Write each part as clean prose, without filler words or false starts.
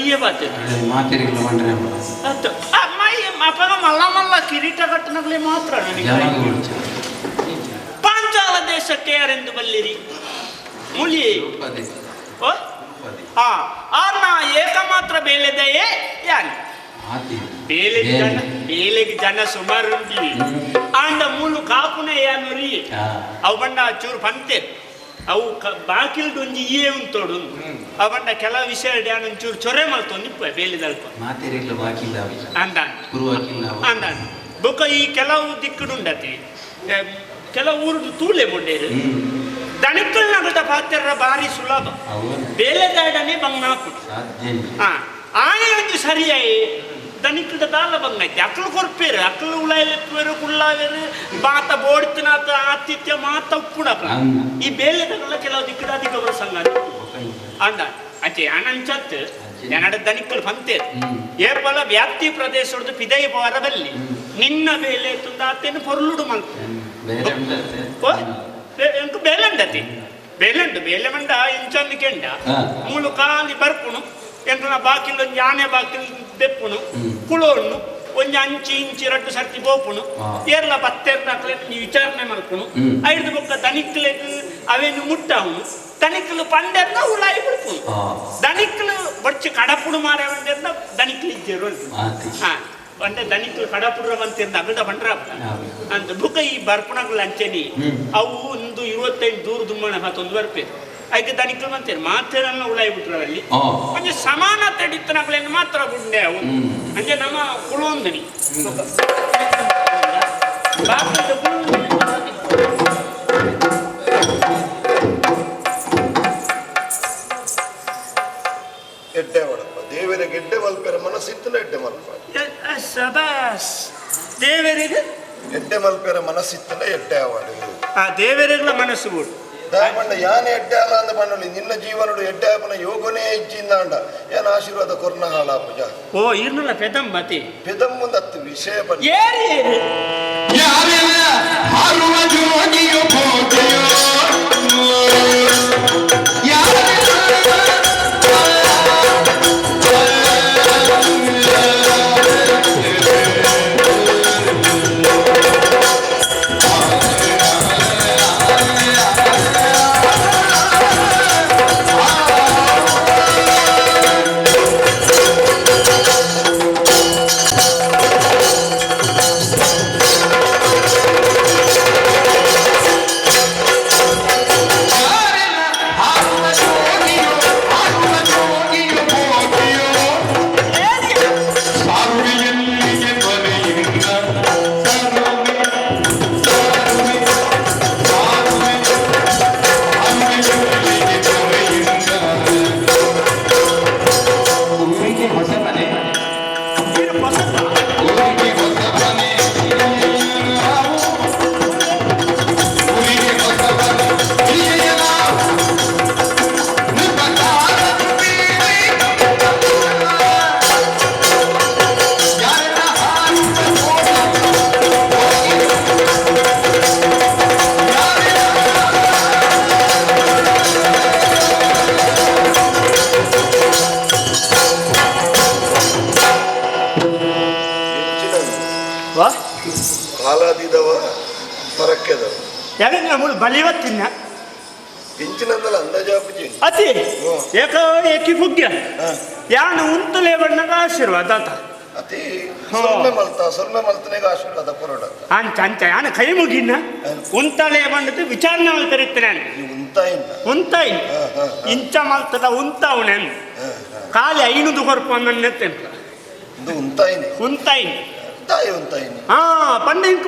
ಈಯೆ ಬಾತೆ ಮಾತೆರಿಗೆಲ್ಲ ಮಂಡ್ರೆ ಅತ್ತು ಆ ಮೈ ಅಪಗ ಮಲ್ಲ ಮಲ್ಲ ಕಿರೀಟ ಕಟ್ಟನಗಲೇ ಮಾತ್ರ ನನಗೆ. ಜನಗ ಉಂಟು. ಪಾಂಚಾಲ ದೇಶಕ್ಕೆ ಯಾರೆಂದು ಬಲ್ಲಿರಿ ಮುಲಿ ದ್ರೌಪದಿ. ಓ ದ್ರೌಪದಿ. ಆ ಆರ್ನ ಏಕಮಾತ್ರ ಬೇಲೆದಯೇ ಯಾನ್ ಆತಿ. ಬೇಲೆ ಜನ ಬೇಲೆಗೆ ಜನ ಸುಮಾರು ಉಂಡಿ ಆಂಡ ಮೂಲು ಕಾಪುನ ಯಾನುರಿ ಅವು ಬಂಡ ಚೂರು ಪಂತೆ ಅವು ಬಾಕಿಲ್ಡ್ ಒಂಜಿ ಈಯೆ ಉಂತೋಡು ಅವು ಬಂಡ ಕೆಲವು ವಿಷಯ ಯಾನ್ ಒಂಚೂರು ಚೊರೆ ಮಲ್ತೊಂದು ಇಪ್ಪ ಬೇಲೆದಲ್ಪ ಮಾತೆರಿಗೆಲ್ಲ ಬಾಕಿಲ್ಲ ಅಂದ ಗುರು ಹಾಕಿಲ್ಲ ಅಂದ ಬೊಕ್ಕ ಈ ಕೆಲವು ದಿಕ್ಕುಡುಂಡತಿ ಕೆಲವು ಊರುಡು ತೂಲೆ ಮುಂಡೇರು ದಣಿಕಲ್ ನಗದ ಪಾತ್ರ ಬಾರಿ ಸುಲಭ ಬೇಲೆದಾಡನೆ ಬಂಗಾಪು ಸಾಧ್ಯ ಇಲ್ಲ. ಆ ಆನೆ ಒಂಜಿ ಸರಿಯಾಯಿ ದನಿಕದ ದಾಲ ಬಂಗೈತಿ ಅಕ್ಲು ಕೊರ್ಪೇರು ಅಕ್ಲು ಉಳಾಯಿಲೆಪ್ಪೇರು ಕುಳ್ಳಾವೇರು ಬಾತ ಬೋಡ್ತಿನಾತ ಆತಿಥ್ಯ ಮಾತ ಉಪ್ಪುಡಪ್ಪ ಅಂದ. ಈ ಬೇಲೆದಗಲ ಕೆಲವು ದಿಕ್ಕದ ಅಧಿಕ ಸಂಘ ಅಂದ ಅಚ್ಚೆ ಅನಂಚತ್ ನೆನಡ ದನಿಕಲ್ ಪಂತೇರು ಏಪಲ ವ್ಯಾಪ್ತಿ ಪ್ರದೇಶದ ಪಿದೈ ಪೋರ ಬಲ್ಲಿ ನಿನ್ನ ಬೇಲೆ ತುಂದ ಆತೇನು ಪೊರ್ಲುಡು ಮಲ್ತು ಬೇರೆ ಉಂಟತ್ತೆ. ಓ ಎಂಕು ಬೇಲೆಂಡತಿ ಬೇಲೆಂಡು ಬೇಲೆ ಮಂಡ ಇಂಚಂದು ಕೆಂಡ ಮೂಲು ಕಾಲಿ ಬರ್ಪುಣು ಎಂಕುನ ಬಾಕಿಲ್ ಒಂಜಿ ಆನೆ ಬಾಕಿಲ್ ದೆಪ್ಪುಣು ಕುಳೋಣ್ಣು ಒಂಜಿ ಅಂಚಿ ಇಂಚಿ ರಡ್ಡು ಸರ್ತಿ ಬೋಪುಣು ಏರ್ಲ ಬತ್ತೆರ್ದಾಕ್ಲೆ ನೀ ವಿಚಾರಣೆ ಮಲ್ಪುಣು ಐದು ಬೊಕ್ಕ ದನಿಕ್ಲೆಗ್ ಅವೇನು ಮುಟ್ಟಾವುನು ದನಿಕ್ಲು ಪಂಡೆರ್ನ ಉಳಾಯಿ ಬಿಡ್ಪುಣು ದನಿಕ್ಲು ಬೊಚ್ಚಿ ಕಡಪುಡು ಮಾರೆ ಬಂಡೆರ್ನ ದನಿಕ್ಲು ಇಜ್ಜೆರು ಆತಿ. ಹಾ ಪಂಡೆ ದನಿಕ್ಲು ಕಡಪುಡ್ರ ಬಂತಿರ್ದ ಅಗಡ ಪಂಡ್ರ ಅಂತ ಬುಕ್ಕ ಈ ಬರ್ಪುಣಗಳು ಅಂಚೆನಿ ಅವು ಒಂದು 25 ದೂರ ದುಮ್ಮಣ ಮತ್ತೊಂದು ಬರ್ಪೆ ಐಕೆ ದನಿಕ್ಲು ಬಂತೇನೆ ಮಾತೆರನ್ನ ಉಳಾಯಿ ಬಿಟ್ರಲ್ಲಿ ಒಂಜಿ ಸಮಾನತೆ ಇತ್ತನಗಳೇನು ಮಾತ್ರ ಗುಂಡೆ ಅವು ಅಂಜೆ ನಮ್ಮ ಕುಳೊಂದನಿ ಬಾಕಿದ ಕುಳೊಂದನಿ. ಎಡ್ಡೆ ಮಾಡಪ್ಪ ದೇವರಿಗೆ ಎಡ್ಡೆ ಮಲ್ಪೆರ ಮನಸ್ಸಿತ್ತನ ಎಡ್ಡೆ ಮಲ್ಪ ಸಬಾಸ್ ದೇವರಿಗೆ ಎಡ್ಡೆ ಮಲ್ಪೆರ ಮನಸ್ಸಿತ್ತನ ಎಡ್ಡೆ ಆವಾಡು. ಆ ದೇವರಿಗಳ ಮನಸ್ಸು ಬಿಡು ದಾಯಮಂಡ ಯಾನೆ ಎಡ್ಡೆ ಅಲ್ಲ ಅಂದ ಪಣ್ಣಲಿ ನಿನ್ನ ಜೀವನಡು ಎಡ್ಡೆ ಆಪನ ಯೋಗನೇ ಇಜ್ಜಿಂದಾಂಡ ಏನ ಆಶೀರ್ವಾದ ಕೊರ್ನ ಹಾಳಾಪುಜ. ಓ ಇರ್ನಲ್ಲ ಪೆದಂ ಮತಿ ಪೆದಂ ಮುಂದೆ ಹತ್ತು ವಿಷಯ ಬನ್ನಿ. ಏರಿ ಏರಿ ಯಾರೆಲ್ಲ ಹಾರುವ ಜೋಗಿಯು ಭೋಗಿಯೋ ಊರಿಗೆ ಹೊಸ ಮನೆ ಊರಿಗೆ ಹೊಸ ಮನೆ ಊರಿಗೆ ಹೊಸ ಮನೆ ಹೀಗೆಯ ನಾವು ನಿಮ್ಮಕಾರ ಯಾರೆಲ್ಲ ಹಾರುವ ಜೋಗಿಯೋ ವಾ ಕಾಲಾದಿದವ ಪರಕ್ಕೆದವ ಯಾಕಂದ್ರೆ ಮೂಲು ಬಲಿವತ್ತಿನ ಇಂಚಿನಂದಲ ಅಂದಾಜಾಪುಜಿ ಅತಿ ಏಕ ಏಕಿ ಪುಗ್ಯ ಯಾನು ಉಂತಲೇ ಬಣ್ಣದ ಆಶೀರ್ವಾದ ಆತ ಅತಿ ಸೊನ್ನೆ ಮಲ್ತ ಸೊನ್ನೆ ಮಲ್ತನೆಗೆ ಆಶೀರ್ವಾದ ಕೊರಡ ಅಂಚ ಅಂಚ ಯಾನು ಕೈ ಮುಗಿನ ಉಂತಲೇ ಬಣ್ಣದ ವಿಚಾರಣೆ ಮಲ್ತರಿತ್ತು ನಾನು ಈ ಉಂತಾಯಿನ ಉಂತಾಯಿನ ಇಂಚ ಮಲ್ತದ ಉಂತಾವಣೆ ಖಾಲಿ ಐನೂರು ಕೊರಪು ಅಂದನ್ನೆತ್ತೆ ಇದು ಉಂತಾಯಿನಿ ಉಂತಾಯಿನ ತಾಯಿ ಉಂತಾಯಿನಿ ಹಾ ಪಂಡ ಇಂಕ್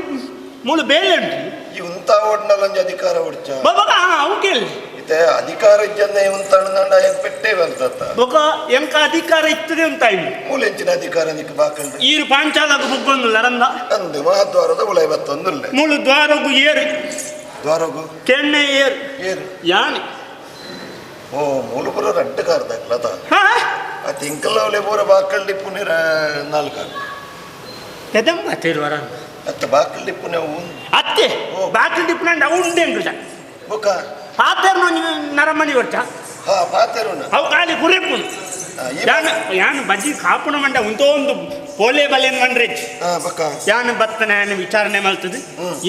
ಮೂಲು ಬೇಲೆ ಉಂಟು ಈ ಉಂತಾ ಓಡ್ನಲ್ಲೊಂಜಿ ಅಧಿಕಾರ ಒಡ್ಚ ಬಾಬಾ ಅವು ಕೇಳಿ ಇತ್ತೆ ಅಧಿಕಾರ ಇಜ್ಜಂದೆ ಉಂತಾಣಂಡ ಪೆಟ್ಟೆ ಬಂತತ್ತ ಬೊಕ ಎಂಕ ಅಧಿಕಾರ ಇತ್ತದೆ ಉಂತಾಯಿನ ಮೂಲೆಂಚಿನ ಅಧಿಕಾರ ನಿಕ್ ಬಾಕಲ್ರಿ ಈರು ಪಾಂಚಾಲಗ ಬುಗ್ಗೊಂದು ಲರಂದ ಅಂದು ಮಹಾದ್ವಾರದ ಉಳೈ ಬತ್ತೊಂದುಲ್ಲೆ ಮೂಲು ದ್ವಾರಗು ಏರು ದ್ವಾರಗು ಕೆಣ್ಣೆ ಏರು ಏರು ಯಾನೆ ಓ ಮೂಲಪುರ ರಡ್ಡು ಕಾರ್ದಾಕ್ಲತ ಹಾ ಆ ತಿಂಕಲ್ಲವಲೆ ಪೂರ ಬಾಕಲ್ಡಿ ಪುಣೆ ನಾಲ್ಕು ಪೆದಂಬ ತಿರುವರ ಅತ್ತ ಬಾಕಲ್ಡಿ ಪುಣೆ ಅತ್ತೆ ಬಾಕಿ ಡಿಪ್ನಂಡ ಅವು ಉಂಡೆ ಅಂಕುಜ ಬೊಕ ಪಾತೆರ್ನ ನರಮಣಿ ವರ್ಷ ಹಾ ಪಾತೆರುನ ಅವು ಖಾಲಿ ಕುರೆಪುನು ಯಾನ್ ಯಾನ್ ಬಜ್ಜಿ ಕಾಪುಣ ಮಂಡ ಉಂತೊಂದು ಪೋಲೆ ಬಲೆನ್ ಮಂಡ್ರೆಜ್ ಬಕ್ಕ ಯಾನ್ ಬತ್ತನ ಯಾನ್ ವಿಚಾರಣೆ ಮಲ್ತದು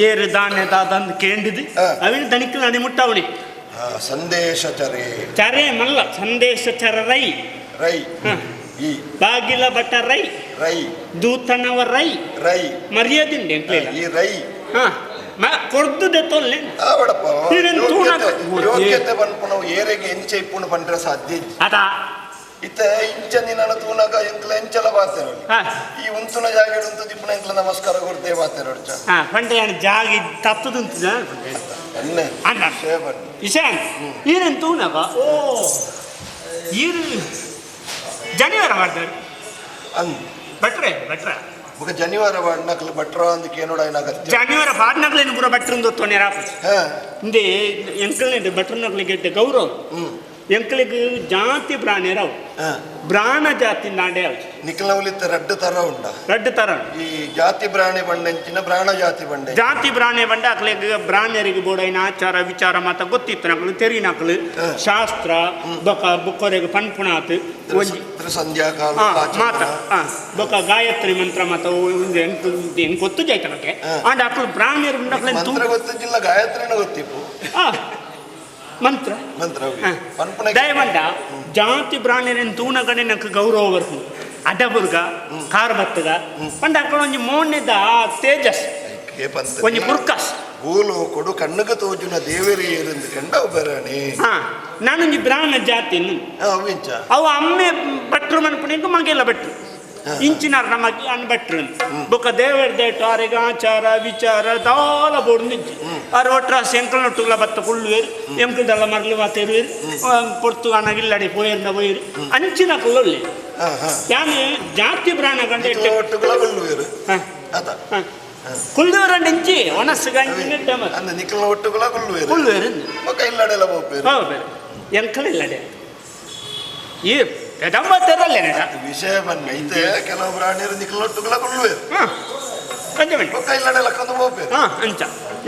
ಏರು ದಾನೆ ದಾದಂದು ಕೇಂಡಿದು ಅವಿನ ದಣಿಕ್ಲು ನಡಿ ಮುಟ್ಟವಣಿ ಸಂದೇಶ ಚರೆ ಚರೆ ಮಲ್ಲ ಸಂದೇಶ ಚರ ರೈ ರೈ ಈ ಬಾಗಿಲ ಭಟ ರೈ ರೈ ದೂತನವ ರೈ ರೈ ಮರ್ಯಾದಿಂಡೆ ಎಂಕ್ಲೇಲ ಈ ರೈ ಹಾ ಕೊರ್ದು ದೆತ್ತೊಲ್ಲೆ ಆವಡಪ್ಪ ಈರೆನ್ ತೂನಗ ಯೋಗ್ಯತೆ ಪನ್ಪುನವು ಏರೆಗೆ ಎಂಚ ಇಪ್ಪುನು ಪಂಡ್ರೆ ಸಾಧ್ಯ ಇಜ್ಜಿ. ಅದ ಇತ್ತೆ ಇಂಚ ನಿನ್ನನ ತೂನಗ ಎಂಕ್ಲ ಎಂಚಲ ಬಾತೆರೊಲಿ ಹಾ. ಈ ಉಂತುನ ಜಾಗೆಡ್ ಉಂತು ದಿಪ್ಪುನ ಎಂಕ್ಲ ನಮಸ್ಕಾರ ಕೊಡ್ತೇ ಬಾತೆರೊಡ್ಚ ಹಾ ಪಂಡೆ ಯಾನ್ ಜಾಗಿ ತತ್ತುದುಂತುದ ಅನ್ನೆ ಅನ್ನ. ವಿಷಯ ಬನ್ನಿ ಇಶಾನ್ ಈರೆನ್ ತೂನಗ ಓ ಈರು ಜನಿವಾರ ಮಾಡ್ತಾರೆ ಅಂದ್ ಭಟ್ರೆ ಭಟ್ರ ಬೊಕ ಜನಿವಾರ ವಾಡ್ನಕ್ಲು ಭಟ್ರ ಅಂದ್ ಕೇನೋಡ ಏನ ಅಗತ್ಯ ಜನಿವಾರ ಪಾಡ್ನಕ್ಲೇನು ಪೂರ ಭಟ್ರಂದು ತೊನೆರಾಪ ಹಾ ಇಂದೇ ಎಂಕಲ್ನೆ ಭಟ್ರನಕ್ಲಿಗೆ ಗೌರವ ಎಂಕಲಿಗೆ ಜಾತಿ ಬ್ರಾಣೇರವು ಹಾ ಬ್ರಾಣ ಜಾತಿ ನಾಡೆ ಅವು ನಿಕ್ಲವಲಿತ್ತ ರಡ್ಡು ತರ ಉಂಡ ರಡ್ಡು ತರ ಈ ಜಾತಿ ಬ್ರಾಣಿ ಬಂಡೆಂಚಿನ ಬ್ರಾಣ ಜಾತಿ ಬಂಡೆ ಜಾತಿ ಬ್ರಾಣೆ ಬಂಡ ಅಕ್ಲೆಗ್ ಬ್ರಾಣ್ಯರಿಗೆ ಬೋಡೈನ ಆಚಾರ ವಿಚಾರ ಮಾತ ಗೊತ್ತಿತ್ತು ನಕಲು ತೆರಿನಕ್ಲು ಶಾಸ್ತ್ರ ಬೊಕ ಬೊಕ್ಕೊರೆಗ್ ಪನ್ಪುಣಾತ್ ಒಂಜಿ ಸಂಧ್ಯಾಕಾಲ ಮಾತ ಬೊಕ ಗಾಯತ್ರಿ ಮಂತ್ರ ಮಾತ ಒಂಜಿ ಎಂಕ್ ಎಂಕ್ ಗೊತ್ತು ಜಾಯ್ತನಕ್ಕೆ ಆಂಡ ಅಕ್ಲು ಬ್ರಾಹ್ಮಣರು ಉಂಡಕ್ಲೆ ಮಂತ್ರ ಗೊತ್ತಿಲ್ಲ ಗಾಯತ್ರಿನ ಗೊತ್ತಿಪ್ಪು ಮಂತ್ರ ಮಂತ್ರ ಪನ್ಪುನ ದಯವಂಡ ಜಾತಿ ಬ್ರಾಹ್ಮಣರನ್ ತೂನಗಡೆ ನಂಗೆ ಗೌರವ ಬರ್ಪುಂಡು ಅಡಬುರ್ಗ ಕಾರ್ಬತ್ತಗ ಪಂಡ ಅಕ್ಲು ಒಂಜಿ ಮೋನೆದ ತೇಜಸ್ ಒಂಜಿ ಪುರ್ಕಸ್ ಭೂಲೋಕೊಡು ಕಣ್ಣುಗ ತೋಜುನ ದೇವರೇ ಏರೆಂದು ಕಂಡ ಬೆರಣಿ ಹಾ ನಾನೊಂಜಿ ಬ್ರಾಹ್ಮಣ ಜಾತಿ ಅವಿಂಚ ಅವು ಅಮ್ಮೆ ಭಟ್ರು ಮನ್ಪುನಿಂಗು ಮಗೆಲ್ಲ ಭಟ್ರು ಇಂಚಿನಾರ್ ನಮ್ಮ ಅನ್ ಭಟ್ರು ಬೊಕ್ಕ ದೇವರ ದೇಟು ಆರೆಗ ಆಚಾರ ವಿಚಾರ ದಾಲ ಬೋಡು ನಿಂಚಿ ಆರು ಒಟ್ರ ಎಂಕಲ್ ನೊಟ್ಟುಗಳ ಬತ್ತ ಕುಳ್ಳುವೇರು ಎಂಕಲ್ದಲ್ಲ ಮರಳು ಮಾತೇರುವೇರು ಪೊರ್ತು ಅನಗಿಲ್ಲಡಿ ಪೋಯರ್ನ ಪೋಯರು ಅಂಚಿನ ಕುಲ್ಲೊಳ್ಳೆ ಯಾನು ಜಾತಿ ಬ್ರಾಹ್ಮಣ ಗಂಡ ಒಟ್ಟುಗಳ ಕೊಲ್ಲುವೇರು ಆತ ಕುಳ್ಳುವರಂಡ ಇಂಚಿ ಒಣಸ್ಸು ಗಂಜಿ ಅಂದ ನಿಕ್ಕಲ್ನ ಒಟ್ಟುಗಳ ಕೊಲ್ಲುವೇರು ಕುಳ್ಳುವೇರು ಬೊಕ್ಕ ಇಲ್ಲಡೆಲ್ಲ ಪೋಪೇರು ಹೌದು ಎಂಕಲ್ ಇಲ್ಲಡೆ ಈ ಪೆದಂಬ ತೆರಲ್ಲೇನ ವಿಷಯ ಬನ್ನಿ ಐತೆ ಕೆಲವು ಬ್ರಾಹ್ಮಣರು ನಿಕ್ಕಲ್ನ ಒಟ್ಟುಗಳ ಕೊಲ್ಲುವೇರು ಹಾ ಪಂಚಮಿ ಬೊಕ್ಕ ಇಲ್ಲಡೆಲ್ಲ ಕಂದು ಪೋಪೇರು ಹಾ ಅಂಚ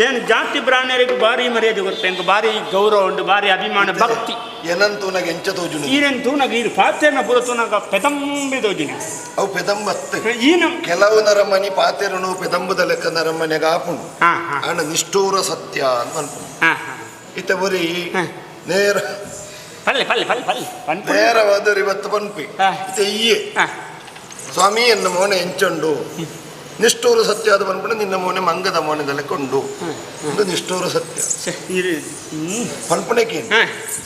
ಏನು ಜಾತಿ ಬ್ರಾಹ್ಮಣರಿಗೆ ಭಾರಿ ಮರ್ಯಾದೆ ಕೊಡ್ತೆ ಎಂಕ್ ಭಾರಿ ಗೌರವ ಉಂಟು ಭಾರಿ ಅಭಿಮಾನ ಭಕ್ತಿ ಏನಂತೂ ನಂಗೆ ಎಂಚ ತೋಜುನು ಈರೇನು ತೂನಗ ಈರು ಪಾತ್ರೆನ ಪೂರ ತೂನಗ ಪೆದಂಬಿ ತೋಜುನಿ ಅವು ಪೆದಂಬತ್ತು ಈನ ಕೆಲವು ನರಮನಿ ಪಾತೆರುನು ಪೆದಂಬುದ ಲೆಕ್ಕ ನರಮನೆಗೆ ಆಪುಂಡು ಹಾ ಹಾ ಆಂಡ ನಿಷ್ಠೂರ ಸತ್ಯ ಅಂತ ಅನ್ಪುಂಡು ಹಾ ಹಾ ಇತ್ತೆ ಬರೀ ಹಾ. ನೇರ ಪಲ್ಲೆ ಪಲ್ಲೆ ಪಲ್ಲೆ ಪಲ್ಲೆ ಪನ್ಪು ನೇರವಾದ ಇವತ್ತು ಪನ್ಪಿ ಹಾ. ಇತ್ತೆ ಈಯೆ ಹಾ ಸ್ವಾಮಿ ಎನ್ನ ಮೋನೆ ಎಂಚುಂಡು ನಿಷ್ಠೂರ ಸತ್ಯ ಅದು ಪನ್ಪುಂಡು ನಿನ್ನ ಮೋನೆ ಮಂಗದ ಮೋನೆದ ಲೆಕ್ಕ ಉಂಡು ಒಂದು ನಿಷ್ಠೂರ ಸತ್ಯ ಛೆ, ಈರು ಪನ್ಪುಣಕ್ಕೆ ಹಾ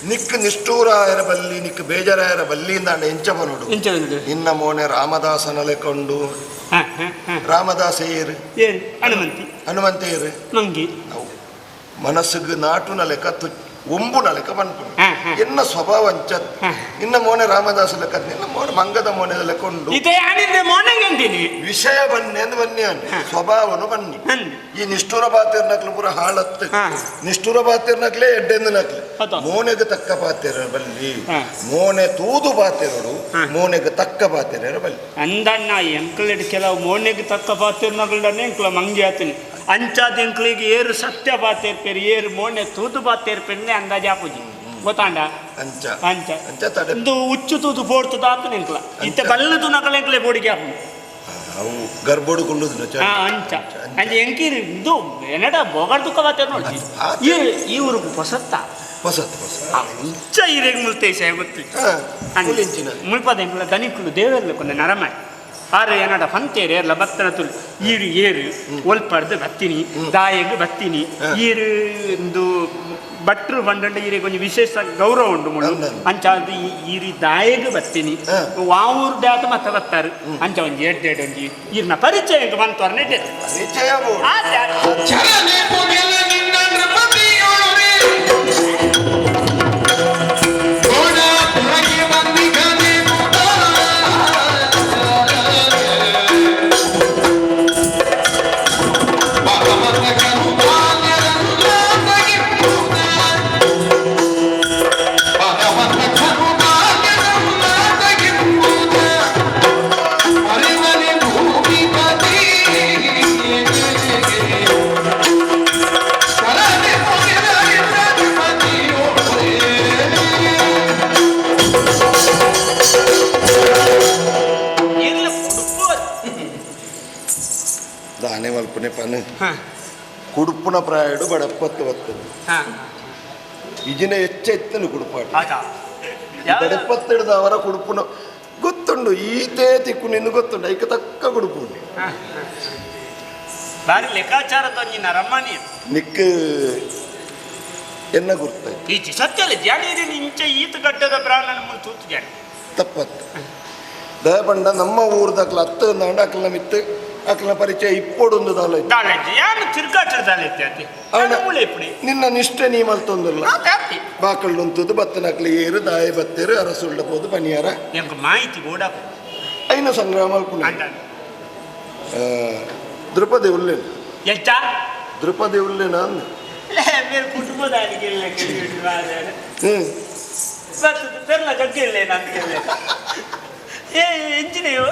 ನಿಕ್ ನಿಷ್ಠೂರ ಆಯರ ಬಲ್ಲಿ ನಿಕ್ ಬೇಜಾರಾಯರ ಬಲ್ಲಿ ಇಂದಾಂಡ ಎಂಚ ಪನೋಡು ಎಂಚ ಉಂಟು ನಿನ್ನ ಮೋನೆ ರಾಮದಾಸನ ಲೆಕ್ಕೊಂಡು ಹಾ ಹಾ ಹಾ ರಾಮದಾಸ ಏರು ಏನು ಹನುಮಂತಿ ಹನುಮಂತೇರು ಮಂಗಿ ಅವು ಮನಸ್ಸಿಗೆ ನಾಟುನ ಲೆಕ್ಕ ಒಂಬುನ ಲೆಕ್ಕ ಪನ್ಪುಂಡು ಹಾ, ಹಾ. ಎನ್ನ ಸ್ವಭಾವ ಅಂಚ ಹಾ. ನಿನ್ನ ಮೋನೆ ರಾಮದಾಸ ಲೆಕ್ಕ ನಿನ್ನ ಮೋನೆ ಮಂಗದ ಮೋನೆದ ಲೆಕ್ಕ ಉಂಡು ಇದೇ ಆನಿದ್ರೆ ಮೋನೆಗೆ ಅಂತೀನಿ ವಿಷಯ ಬನ್ನಿ ಅಂದ್ ಬನ್ನಿ ಅನ್ನಿ ಸ್ವಭಾವನು ಬನ್ನಿ ಹನ್ ಈ ನಿಷ್ಠುರ ಪಾತಿರ್ನಕ್ಲು ಪೂರ ಹಾಳತ್ತು ಹಾ. ನಿಷ್ಠುರ ಪಾತಿರ್ನಕ್ಲೆ ಎಡ್ಡೆಂದು ನಕ್ಲೆ ಹೌದು. ಮೋನೆಗೆ ತಕ್ಕ ಪಾತಿರ ಬಲ್ಲಿ ಹಾ. ಮೋನೆ ತೂದು ಪಾತಿರಡು ಹಾ. ಮೋನೆಗೆ ತಕ್ಕ ಪಾತಿರ ಬಲ್ಲಿ ಅಂದಣ್ಣ ಎಂಕ್ಲೆಡ್ ಕೆಲವು ಮೋನೆಗೆ ತಕ್ಕ ಪಾತಿರ್ನಗಳನ್ನೇ ಎಂಕ್ಲ ಮಂಗಿ ಆತೀನಿ ಅಂಚಾದ ಎಂಕ್ಲಿಗೆ ಏರು ಸತ್ಯ ಪಾತಿರ್ಪೇರು ಏರು ಮೋನೆ ತೂದು ಪಾತಿರ್ಪೇನೆ ಅಂದಾಜು ಆಪುಜಿ ಗೊತ್ತಾಂಡ ಅಂಚ ಅಂಚ ಅಂಚ ತಡೆ ಒಂದು ಹುಚ್ಚು ತೂದು ಪೋಡ್ತದ ಆತನ ಎಂಕ್ಲ ಇತ್ತ ಬಲ್ಲದು ನಕಲ ಎಂಕ್ಲೆ ಬೋಡಿಗೆ ಆಪುಂಡು ಅವು ಗರ್ಭೋಡು ಕುಲ್ಲುದು ಹಾ ಅಂಚ ಅಂಚ ಎಂಕಿರು ಇದು ಎನ್ನಡ ಬೋಗಾಡ್ ದುಃಖ ಬಾತೇರ್ ನೋಡಿ ಈ ಈ ಊರಿಗೆ ಹೊಸತ್ತ ಹೊಸತ್ತು ಹೊಸ ಆ ಹುಚ್ಚ ಹಿರೇಗ್ ಮುಲ್ತೇಶ ಗೊತ್ತು ಹಾ, ಮುಲಿಂಚಿನ. ಮುಲ್ಪದ ಎಂಕ್ಲ ದನಿಕುಲು ದೇವರ್ಲ ಕೊಂದ ನರಮ ಆರು ಏನಡ ಪಂತೇರು ಏರ್ಲ ಬತ್ತನ ತುಲು ಈರು ಏರು ಒಲ್ಪಡ್ದು ಬತ್ತಿನಿ ದಾಯಗ್ ಬತ್ತಿನಿ ಈರು ಒಂದು ಭಟ್ರು ಬಂಡಂಡ ಈರಿಗೆ ಕೊಂಚ ವಿಶೇಷ ಗೌರವ ಉಂಡು ಮುಳ್ಳು ಅಂದಂದು. ಅಂಚ ಅದು ಈರಿ ದಾಯಗ್ ಬತ್ತಿನಿ ಹಾ. ವಾವೂರು ದಾತ ಮತ್ತೆ ಬತ್ತಾರು ಅಂಚ ಒಂಜಿ ಎಡ್ಡೆ ಎಡ್ಡೆ ಒಂಜಿ ಈರ್ನ ಪರಿಚಯ ಎಂಕ್ ಬಂತವರ್ನೆ ಪರಿಚಯ ಬೋಡು. ಚರನೆ ಪೊಗೆಲ ನಿನ್ನ ನೃಪತಿಯೋಳೆ ಗೋಡ ಪುರಗೆ ಬಂದಿಗನೆ ಮುದ. ಭಗವಂತ ಕರುಣಾಕರನು ಭಗವಂತ ಕರುಣಾಕರನು ಅರಿವನೆ ಭೂಮಿಪತಿ. ಮಲ್ಪನೆ ಪನ ಕುಡುಪುನ ಪ್ರಾಯಡು ಬಡಪ್ಪತ್ತು ಬರ್ತದೆ ಇಜಿನ ಹೆಚ್ಚ ಎತ್ತನು ಕುಡುಪಾಟ ಬಡಪ್ಪತ್ತಿಡ್ದ ಅವರ ಕುಡುಪುನ ಗೊತ್ತುಂಡು ಈತೇ ತಿಕ್ಕು ನಿನ್ನ ಗೊತ್ತುಂಡು ಐಕ ತಕ್ಕ ಕುಡುಪು ಬಾರಿ ಲೆಕ್ಕಾಚಾರದ ಒಂಜಿನ ರಮ್ಮನಿ ನಿಕ್ ಎನ್ನ ಗುರ್ತಾಯ್ತು ಈಚೆ ಸತ್ಯಲ್ಲ ಜಾನಿ ಇಂಚ ಈತ ಗಡ್ಡದ ಬ್ರಾಹ್ಮಣ ಮುಂದೆ ತೂತು ಜಾನಿ ತಪ್ಪತ್ತು ದಯಪಂಡ ನಮ್ಮ ಊರ್ದಕ್ಲ ಹತ್ತು ಅಂದಾಂಡ ಅಕ್ಲನ ಮಿತ್ತು ಅಕ್ಲನ ಪರಿಚಯ ಇಪ್ಪೊಡೊಂದು ದಾಲ ದಾಲಜ್ಜಿ ಯಾನು ತಿರ್ಗಾಟದ ದಾಲೈತಿ ಅತಿ ಮುಳೆ ಇಪ್ಪಡಿ ನಿನ್ನ ನಿಷ್ಠೆ ನೀ ಮಲ್ತೊಂದಿಲ್ಲ ಬಾಕಳ್ಳುಂತದ್ದು ಬತ್ತನಕ್ಲಿ ಏರು ದಾಯ ಬತ್ತೇರು ಅರಸುಳ್ಳ ಪೋದು ಪನಿಯಾರ ಎಂಕ ಮಾಹಿತಿ ಗೋಡ ಐನ ಸಂಗ್ರಹ ಮಲ್ಪುನ ದ್ರೌಪದಿ ಉಲ್ಲೇನ ಎಚ್ಚ ದ್ರೌಪದಿ ಉಲ್ಲೇನ ಅಂದ ಮೇರೆ ಕುಟುಂಬದಾನಿಗೆ ಬರ್ತದೆ ಪೆರ್ಲ ಜಗ್ಗ ಇಲ್ಲ ಅಂತ ಏ ಇಂಜಿನಿಯರ್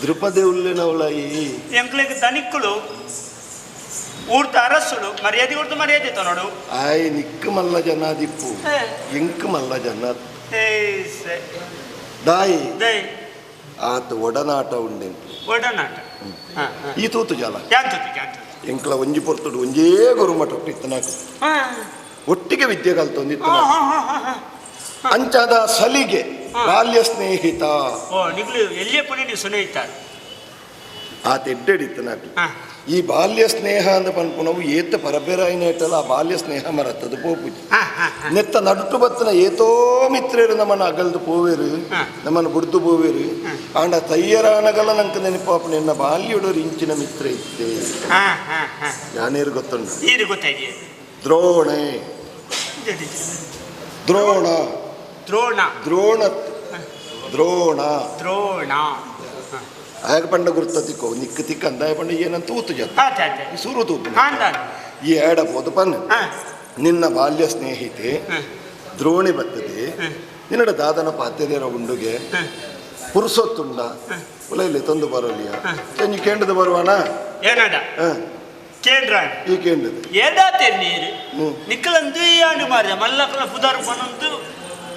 ದ್ರೌಪದಿ ಉಲ್ಲೇನವಳ ಈ ಎಂಕ್ಲೆಗ್ ದನಿಕ್ಕುಲು ಊರ್ತ ಅರಸುಲು ಮರ್ಯಾದೆ ಕೊಡ್ತು ಮರ್ಯಾದೆ ತನೋಡು ಆಯ್ ನಿಕ್ಕು ಮಲ್ಲ ಜನಾದಿಪ್ಪು ಇಂಕ್ ಮಲ್ಲ ಜನ ದಾಯಿ ಆತ ಒಡನಾಟ ಉಂಡೆ ಒಡನಾಟ ಈ ತೂತು ಜಾಲ ಎಂಕ್ಲ ಒಂಜಿ ಪೊರ್ತುಡು ಒಂಜೇ ಗುರುಮಠ ಇತ್ತನಾಕ ಒಟ್ಟಿಗೆ ವಿದ್ಯೆ ಕಲ್ತೊಂದು ಇತ್ತನಾಕ ಅಂಚಾದ ಸಲಿಗೆ ಬಾಲ್ಯ ಸ್ನೇಹಿತ ಓ ನಿಗ್ಲು ಎಲ್ಲಿಯ ಪುಣೆ ನೀವು ಸುನೇಹಿತಾರೆ ಆತ ಎಡ್ಡೆಡಿತ್ತನಾಕ ಈ ಬಾಲ್ಯ ಸ್ನೇಹ ಅಂದ ಪನ್ಪುನವು ಏತ ಪರಬೇರಾಯಿನೇಟಲ್ಲ ಆ ಬಾಲ್ಯ ಸ್ನೇಹ ಮರತ್ತದು ಪೋಪುಜಿ ನೆತ್ತ ನಡುಟು ಬತ್ತನ ಏತೋ ಮಿತ್ರರು ನಮ್ಮನ್ನು ಅಗಲ್ದು ಪೋವೇರು ನಮ್ಮನ್ನು ಬುಡ್ದು ಪೋವೇರು ಆಂಡ ತಯ್ಯರಾನಗಲ ನಂಗೆ ನೆನಪಾಪ ನಿನ್ನ ಬಾಲ್ಯಡೋರು ಇಂಚಿನ ಮಿತ್ರ ಇತ್ತೆ ಯಾನೇರು ಗೊತ್ತುಂಡ ಗೊತ್ತಾಯ್ತು ದ್ರೋಣೆ ದ್ರೋಣ ದ್ರೋಣ ದ್ರೋಣ ದ್ರೋಣ ದ್ರೋಣ ಆಗ ಪಂಡ ಗುರ್ತ ತಿಕ್ಕೋ ನಿಕ್ಕ ತಿಕ್ಕ ಅಂದಾಯ ಪಂಡ ಏನಂತ ತೂತು ಜತ್ತ ಸೂರು ತೂತು ಈ ಏಡ ಪೋದು ಪನ್ ನಿನ್ನ ಬಾಲ್ಯ ಸ್ನೇಹಿತೆ ದ್ರೋಣಿ ಬರ್ತದೆ ನಿನ್ನಡ ದಾದನ ಪಾತ್ಯದೇರ ಉಂಡುಗೆ ಪುರುಸೊತ್ತುಂಡ ಉಲೈಲಿ ತಂದು ಬರೋಲಿಯ ಚೆಂಜಿ ಕೇಂದ್ರದ ಬರುವಾನ ಏನಡ ಕೇಂದ್ರ ಈ ಕೇಂದ್ರದ ಏಡಾತೆ ನೀರು ನಿಕ್ಕಲಂದು ಆಂಡು ಮಾರ್ಯ ಮಲ್ಲಕಲ ಪುದಾರು ಪನಂದು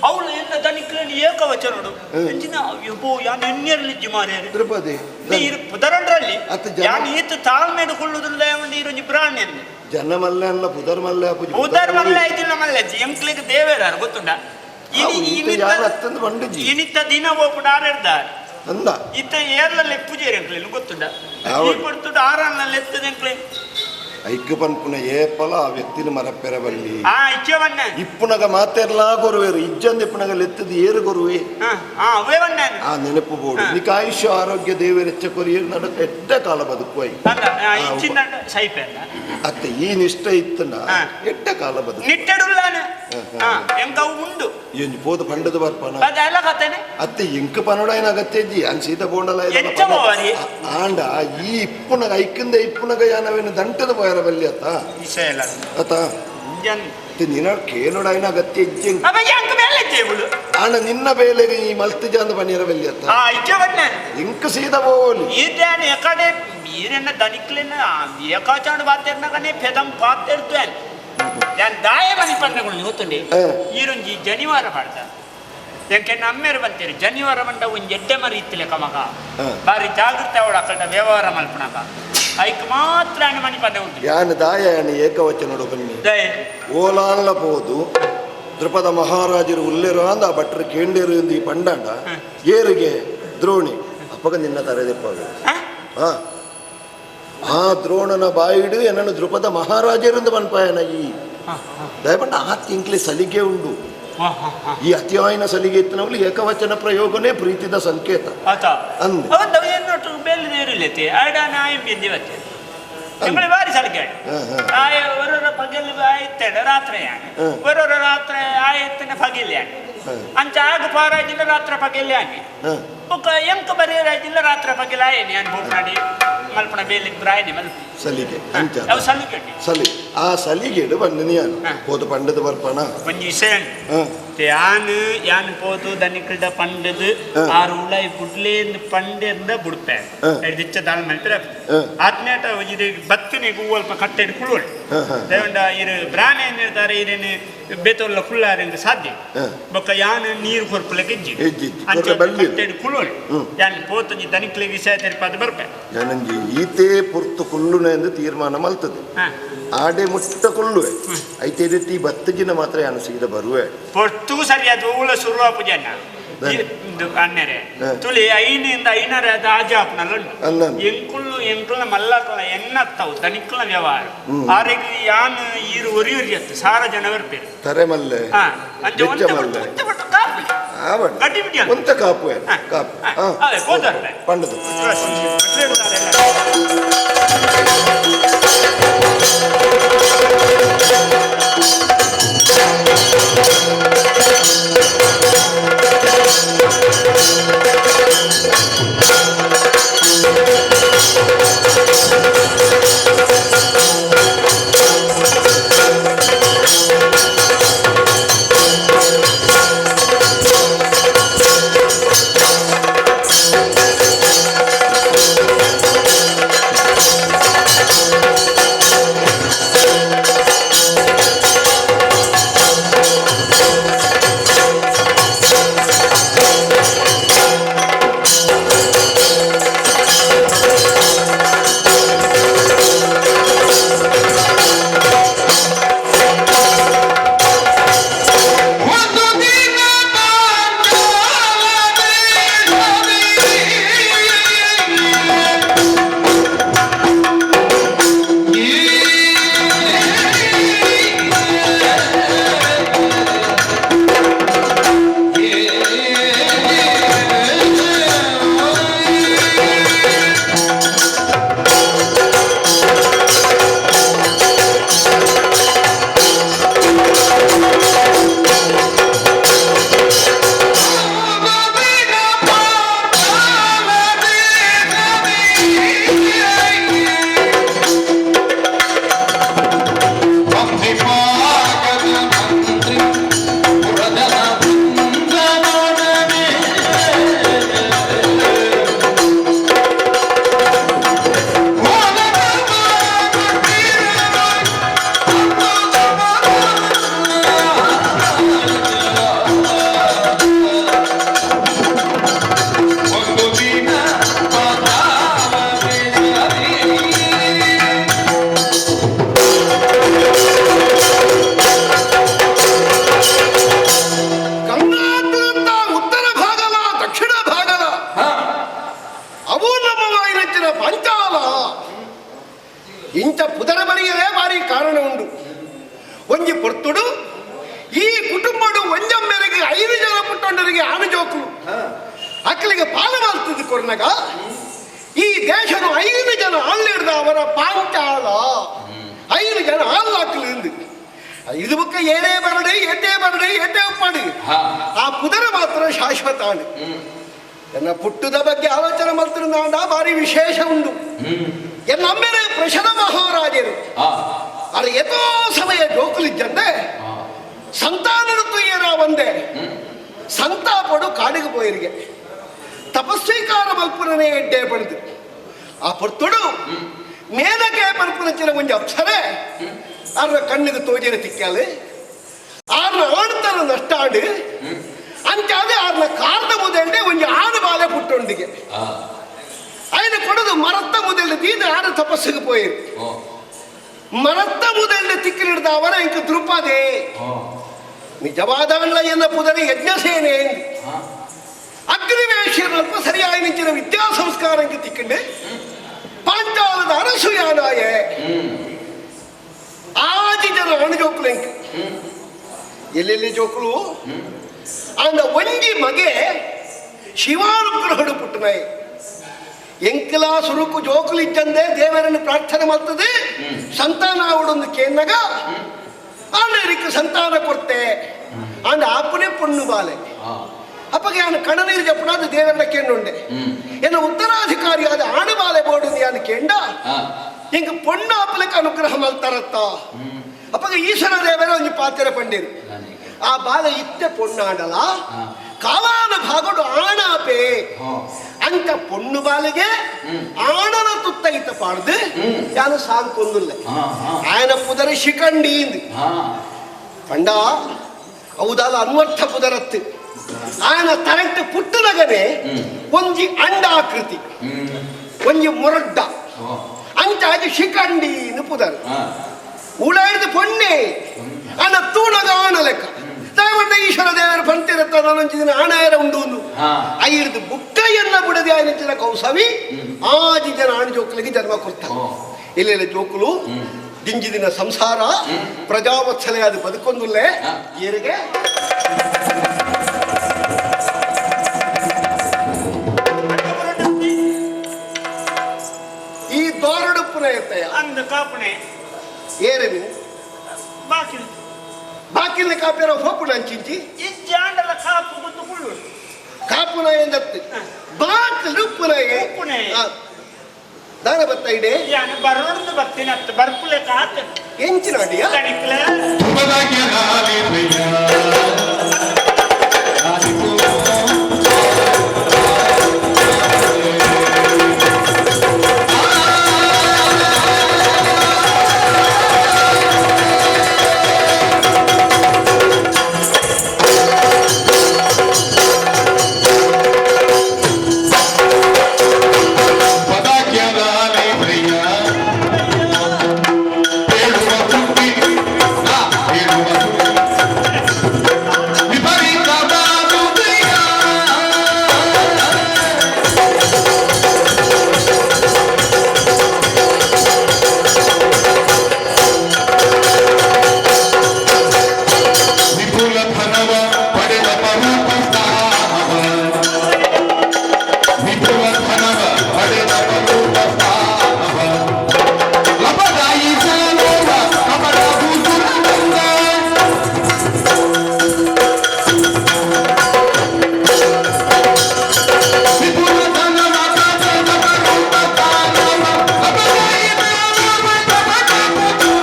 ಅವಳು ಎನ್ನ ದನಿಕ್ಕಲನ್ನು ಏಕವಚನೋಡು ಎಂಜಿನ ಯಬ್ಬೋ ಯಾನ್ ಎನ್ನೆರಲಿಜ್ಜಿ ಮಾರ್ಯಾರು ದ್ರೌಪದಿ ನೀರು ಪುದರಂಡ್ರಲ್ಲಿ ಯಾನ್ ಈತ ತಾಳ್ಮೆಡು ಕೊಳ್ಳುವುದಿಲ್ಲ ನೀರೊಂಜಿ ಬ್ರಾಹ್ಮಣ ಜನ ಮಲ್ಲ ಅಲ್ಲ ಪುದರ್ ಮಲ್ಲ ಪುದರ್ ಮಲ್ಲ ಆಯ್ತಿಲ್ಲ ಮಲ್ಲ ಎಂಕ್ಲಿಗೆ ದೇವೇರಾರು ಗೊತ್ತುಂಡ ಇನಿತ ದಿನ ಹೋಗ್ಬಿಟ್ಟು ಆರೆಡ್ದಾರೆ ಅಂದ ಇತ್ತ ಏರ್ಲಲ್ಲಿ ಪೂಜೆ ಎಂಕ್ಲೇನು ಗೊತ್ತುಂಡ ಈ ಕೊಡ್ತುಂಡ ಆರನ್ನಲ್ಲಿ ಎತ್ತದ ಎಂಕ್ಲೆ ಐಕ್ಯ ಪನ್ಪುನ ಏಪಲ ಆ ವ್ಯಕ್ತಿನ ಮರಪೆರಬಲ್ಲಿ ಇಪ್ಪುನಗ ಮಾತೆರ್ಲಾ ಕೊರುವೇರು ಇಜ್ಜಂದ ಇಪ್ಪುನಗ ಲೆತ್ತದ ಏರು ಕೊರುವೆ ಆ ನೆನಪು ಬೋಡು ನಿಕ ಆಯುಷ್ಯ ಆರೋಗ್ಯ ದೇವರೆಚ್ಚ ಕೊರಿಯರು ನಡಕ ಎಡ್ಡ ಕಾಲ ಬದುಕುವೈ ಅತ್ತೆ ಈ ನಿಷ್ಠೆ ಇತ್ತನ ಎಡ್ಡ ಕಾಲ ಬದುಕು ಉಂಡು ಎಂಜಿ ಪೋದು ಪಂಡದ ಬರ್ಪನ ಅತ್ತೆ ಇಂಕ ಪನೋಡೈನ ಅಗತ್ಯಜ್ಜಿ ಅನ್ ಸೀತ ಬೋಂಡಲ ಆಂಡ ಈ ಇಪ್ಪುನಗ ಐಕಿಂದ ಇಪ್ಪುನಗ ಯಾನವೇನು ದಂಟದ ಪೋಯರ ಬಲ್ಲಿ ಅತ್ತ ಅತ್ತ ನಿನ್ನ ಕೇನೋಡೈನ ಅಗತ್ಯ ಇಜ್ಜಿ ಆಂಡ ನಿನ್ನ ಬೇಲೆಗೆ ಈ ಮಲ್ತು ಜಾಂದ ಪನಿಯರ ಬಲ್ಲಿ ಅತ್ತ ಇಂಕ ಸೀದ ಪೋಲಿ ಈರೆನ್ನ ದನಿಕ್ಲೆನ ಏಕಾಚಾಣ ಬಾತೆರ್ನಗನೆ ಫೆದಂ ಪಾತೆರ್ತು ഞാൻ ದಾಯ ಮನಿ ಪಂಡಗಳು ಗೊತ್ತುಂಡಿ ಈರೊಂಜಿ ಜನಿವಾರ ಪಾಡ್ದ ಎಂಕೆ ನಮ್ಮೇರು ಬಂತೀರಿ ಜನಿವಾರ ಬಂಡ ಒಂಜಿ ಎಡ್ಡೆ ಮರಿ ಇತ್ತಿಲೆ ಕಮಗ ಬಾರಿ ಜಾಗೃತಿ ಅವಳು ಅಕ್ಕಡ ವ್ಯವಹಾರ ಮಲ್ಪಣಗ ಐಕ್ ಮಾತ್ರ ಅಣ್ಣ ಮನಿ ಪಂಡ ಉಂಟು ಯಾನ್ ದಾಯ ಯಾನ್ ಏಕವಚನೋಡು ಬನ್ನಿ ಓಲಾನ್ಲ ಪೋದು ದ್ರುಪದ ಮಹಾರಾಜರು ಉಲ್ಲೇರು ಅಂದ ಆ ಭಟ್ರು ಕೇಂಡೇರು ಎಂದು ಈ ಪಂಡಾಂಡ ಏರಿಗೆ ದ್ರೋಣಿ ಅಪ್ಪಗ ನಿನ್ನ ತರೆದೆಪ್ಪಾಗ ಹಾ ಆ ದ್ರೋಣನ ಬಾಯಿಡು ಏನನ್ನು ದ್ರುಪದ ಮಹಾರಾಜರಿಂದ ಪನ್ಪಾಯನ ಈ ದಯಪಂಡ ಆ ತಿಂಕ್ಲಿ ಸಲಿಗೆ ಉಂಡು ಈ ಅತಿಯಾಯಿನ ಸಲಿಗೆ ಇತ್ತನವಳು ಏಕವಚನ ಪ್ರಯೋಗನೇ ಪ್ರೀತಿದ ಸಂಕೇತ ಅಂದ ಅಂಚ ಆಗ ಪಾರಾಜಿಲ್ಲ ರಾತ್ರ ಪಗೆಲ್ ಆಗಿ ಬೊಕ್ಕ ಎಂಕ ಬರೆಯರಾಜಿಲ್ಲ ರಾತ್ರ ಪಗೆಲ್ ಆಯೇನಿ ಅನ್ ಬೋಪ್ನಾಡಿ ಮಲ್ಪಣ ಬೇಲಿ ಬ್ರಾಯನಿ ಮಲ್ಪ ಸಲಿಗೆ ಅವು ಸಲಿಗೆ ಸಲಿ ಆ ಸಲಿಗೆಡು ಬಂದಿನಿ ಪೋದು ಪಂಡದ ಬರ್ಪಣ ಒಂಜಿ ವಿಷಯ ಯಾನ್ ಯಾನ್ ಪೋದು ದನಿಕಲ್ಡ ಪಂಡದು ಆರು ಉಳಾಯಿ ಬುಡ್ಲೇಂದು ಪಂಡೆಂದ ಬುಡ್ಪೆ ದಿಚ್ಚ ದಾಲ್ ಮಲ್ಪೆ ಆತ್ಮೇಟ ಇದು ಬತ್ತಿನಿ ಅಲ್ಪ ಕಟ್ಟೆಡ್ ಕುಳುವಳು ದೇವಂಡ ಇರು ಬ್ರಾಣೆ ಏನ್ ಹೇಳ್ತಾರೆ ಇರೇನು ಬೇತೊಲ್ಲ ಕುಳ್ಳಾರಂಗ ಸಾಧ್ಯ ಬೊಕ್ಕ ಯಾನ್ ನೀರು ಕೊರ್ಪುಲ ಗೆಜ್ಜಿ ಅಂಚ ಕಟ್ಟೆಡ್ ಕುಳುವಳು ಯಾನ್ ಪೋತಂಜಿ ದನಿಕ್ಲೆ ವಿಷಯ ತೆರಿಪಾದ ಬರ್ಪೆ ಯಾನಂಜಿ ಈತೇ ಪೊರ್ತು ಕುಳ್ಳುನೆ ಎಂದು ತೀರ್ಮಾನ ಮಲ್ತದೆ ಆಡೆ ಮುಟ್ಟ ಕೊಲ್ಲುವೆ ಐತೆ ಬತ್ತಜಿನ ಮಾತ್ರ ಯಾನು ಸೀದ ಬರುವೆ ಪೊರ್ತು ಸರಿಯಾದ ಊಳ ಸುರುವಾಪು ಜನ ಅನ್ನರೆ ತುಳಿ ಐನಿಂದ ಐನರ ಆಜಾಪ್ನಲ್ಲ ಎಂಕುಲ್ಲು ಎಂಕುಲ್ನ ಮಲ್ಲಕಲ ಎನ್ನತ್ತವು ದನಿಕ್ಕಲ ವ್ಯವಹಾರ ಆರೆಗ್ ಯಾನ್ ಈರು ಒರಿ ಒರಿಯತ್ತು ಸಾರ ಜನ ಬರ್ಪೇರು ತರೆ ಮಲ್ಲೆ ಕಾಪು ಒಂತ ಕಾಪು ಕಾಪು ಪಂಡದು ಇಂಥ ಪುದರ ಬರೆಯಲೇ ಭಾರಿ ಕಾರಣ ಉಂಡು. ಒಂಜಿ ಪೊರ್ತುಡು ಈ ಕುಟುಂಬಡು ಒಂಜಮ್ಮೆರೆಗೆ 5 ಜನ ಪುಟ್ಟೊಂಡರಿಗೆ ಆನು ಜೋಕುಲು ಅಕ್ಕಲಿಗೆ ಪಾಲ ಮಾಡ್ತಿದ್ದು ಕೊರ್ನಗ ಈ ದೇಶನು 5 ಜನ ಆಳ್ಳಿಡ್ದ ಅವರ ಪಾಂಚಾಲ 5 ಜನ ಆಳ್ಳಾಕಲು ಇಂದು ಇದು ಬುಕ್ಕ ಏನೇ ಬರಡಿ ಎಟ್ಟೇ ಬರಡಿ ಎಟ್ಟೇ ಉಪ್ಪಾಡಿ ಆ ಪುದರ ಮಾತ್ರ ಶಾಶ್ವತ ಆಣು. ಎನ್ನ ಪುಟ್ಟದ ಬಗ್ಗೆ ಆಲೋಚನೆ ಮಾಡ್ತಿರುಂದ ಭಾರಿ ವಿಶೇಷ ಉಂಡು. ಎನ್ನಮ್ಮೆರೆ ಪ್ರಶದ ಮಹಾರಾಜರು ಅರೆ ಎತೋ ಸಮಯ ಜೋಕುಲಿದ್ದಂದೆ ಸಂತಾನದ ತುಯ್ಯರ ಒಂದೇ ಸಂತಾಪಡು ಕಾಡಿಗೆ ಪೋಯರಿಗೆ ತಪಸ್ವೀಕಾರ ಮಲ್ಪುರನೇ ಎಡ್ಡೆ ಪಡೆದು ಆ ಪೊರ್ತುಡು ಮೇನಕೆ ಪರ್ಪುನಚ್ಚಿನ ಒಂಜಿ ಅಪ್ಸರೆ ಆರ್ನ ಕಣ್ಣಿಗೆ ತೋಜಿನ ತಿಕ್ಕಾಲೆ ಆರ್ನ ಆಡ್ತಾನ ನಷ್ಟ ಆಡು ಅಂಚಾದೆ ಆರ್ನ ಕಾರ್ದ ಮುದೆಂಡೆ ಒಂಜಿ ಆಡು ಬಾಲೆ ಪುಟ್ಟೊಂಡಿಗೆ ఆయన ಕೊಡದು ಮರತ್ತ ಮುದೆಲ್ಲು ದೀದ ಆಡು ತಪಸ್ಸಿಗೆ ಪೋಯಿರು ಮರತ್ತ ಮುದೆಲ್ಲು ತಿಕ್ಕಿನಿಡ್ದ ಅವರ ಇಂಕ ದೃಪದೆ ನಿಜವಾದವಲ್ಲ ಎನ್ನ ಪುದರಿ ಯಜ್ಞಸೇನೆ ಅಗ್ನಿವೇಶ್ವರಲ್ಪ ಸರಿಯಾಗಿ ನಿಂಚಿನ ವಿದ್ಯಾ ಸಂಸ್ಕಾರಕ್ಕೆ ತಿಕ್ಕಿಂಡೆ ಪಾಂಚಾಲದ ಅರಸು ಯಾನಾಯೆ ಆಜಿ ಜನ ಅಣು ಜೋಕುಲು ಇಂಕ ಎಲ್ಲೆಲ್ಲಿ ಜೋಕುಲು ಅಂದ ಒಂಜಿ ಮಗೆ ಶಿವಾನುಗ್ರಹಡು ಪುಟ್ಟನಾಯಿ ಎಂಕಲ ಸುರುಕು ಜೋಕುಲು ಇಜ್ಜಂದೆ ದೇವರನ್ನು ಪ್ರಾರ್ಥನೆ ಮಾಡ್ತದೆ ಸಂತಾನ ಅವಡೊಂದು ಕೇಂದಾಗ ಆಂಡರಿಗೆ ಸಂತಾನ ಕೊಡ್ತೆ ಅಂಡ ಆಪುನೇ ಪೊಣ್ಣು ಬಾಲೆ ಅಪ್ಪಗೆ ಅವನು ಕಣನೀರು ಜಪ್ಪನಾದ ದೇವರನ್ನ ಕೇಂಡುಂಡೆ ಎನ್ನ ಉತ್ತರಾಧಿಕಾರಿಯಾದ ಆಣು ಬಾಲೆ ಬೋಡು ಯಾನು ಕೇಂಡ ಹಿಂಗ ಪೊಣ್ಣು ಆಪಲಕ್ಕೆ ಅನುಗ್ರಹ ಮಾಡ್ತಾರತ್ತ. ಅಪ್ಪಗ ಈಶ್ವರ ದೇವರ ಒಂಜಿ ಪಾತ್ರ ಪಂಡೇರು ಆ ಬಾಲ ಇತ್ತೆ ಪೊಣ್ಣಾಡಲ ಕಾಲಾನ ಭಾಗಡು ಆಣಾಪೆ ಅಂತ ಪೊಣ್ಣು ಬಾಲಿಗೆ ಆಣನ ತುತ್ತೈತ ಪಾಡ್ದು ಯಾನು ಸಾಂಕೊಂದುಲ್ಲ ಆಯನ ಪುದರ ಶಿಖಂಡಿ ಪಂಡ ಅವುದಾಲ ಅನ್ವರ್ಥ ಪುದರತ್ತು ಆಯನ ತರಟ್ಟು ಪುಟ್ಟನಗನೆ ಒಂಜಿ ಅಂಡಾಕೃತಿ ಒಂಜಿ ಮೊರಡ್ಡ ಅಂಚಾಗಿ ಶಿಖಂಡಿ ಪುದರ್ ಉಳಾಯ್ದು ಪೊಣ್ಣೆ ಅನ ತೂಣಗ ಆಣ ಲೆಕ್ಕ ದಯವಂಡ ಈಶ್ವರ ದೇವರ ಪಂತಿರತ್ತ ನಾನೊಂಜಿ ದಿನ ಆಣಾಯರ ಉಂಡು ಐರ್ದು ಬುಕ್ಕಯ್ಯನ್ನ ಬುಡದೆ ಆಯನಂಚಿನ ಕೌಸವಿ ಆಜಿ ಜನ ಆಣ ಜೋಕುಲಿಗೆ ಜನ್ಮ ಕೊಡ್ತಾರೆ ಇಲ್ಲೆಲ್ಲ ಜೋಕುಲು ದಿಂಜಿ ದಿನ ಸಂಸಾರ ಪ್ರಜಾವತ್ಸಲೆ ಅದು ಬದುಕೊಂದುಲ್ಲೆ ಏರಿಗೆ ಈ ದೋರಡುಪ್ಪುನ ಎತ್ತಯ್ಯ ಅಂದ ಕಾಪುಣೆ ಏರೇನು ಬಾಕಿ ಬಾಕಿಲ್ನ ಕಾಪಿರ ಹೋಪುಣ ಅಂಚಿಂಚಿ ಇಜ್ಜಾಂಡಲ ಕಾಪು ಗೊತ್ತು ಕುಳ್ಳು ಕಾಪುನ ಎಂದತ್ತು ಬಾಕಿಲು ಉಪ್ಪುನಯೇ ಉಪ್ಪುನಯೇ. ದಾನ ಬತ್ತ ಇಡೆ ಯಾನು ಬರೋಡ್ದು ಬರ್ತೀನಿ ಅತ್ತ ಬರ್ಪುಲೆ ಕಾತ ಎಂಚಿನ ಅಡಿಯ ತಣಿಕ್ಲ ವಿಪುಲ ಧನವ ಪಡೆದ ಪರೂಪ ಸ್ಥಾನವ ವಿಪುಲ ಧನವ ಪಡೆದ ಪರೂಪ ಸ್ಥಾನವ ಲಪದಾಯಿ ಸಲೋಲ ಕಮಲ ಭೂಸುರ ವಿಪುಲ ಧನವ ಪಡೆದ ಪರೂಪ ಸ್ಥಾನವ ಲಪದಾಯಿ ಸಲೋಲ ಕಮಲ ಭೂಸುರ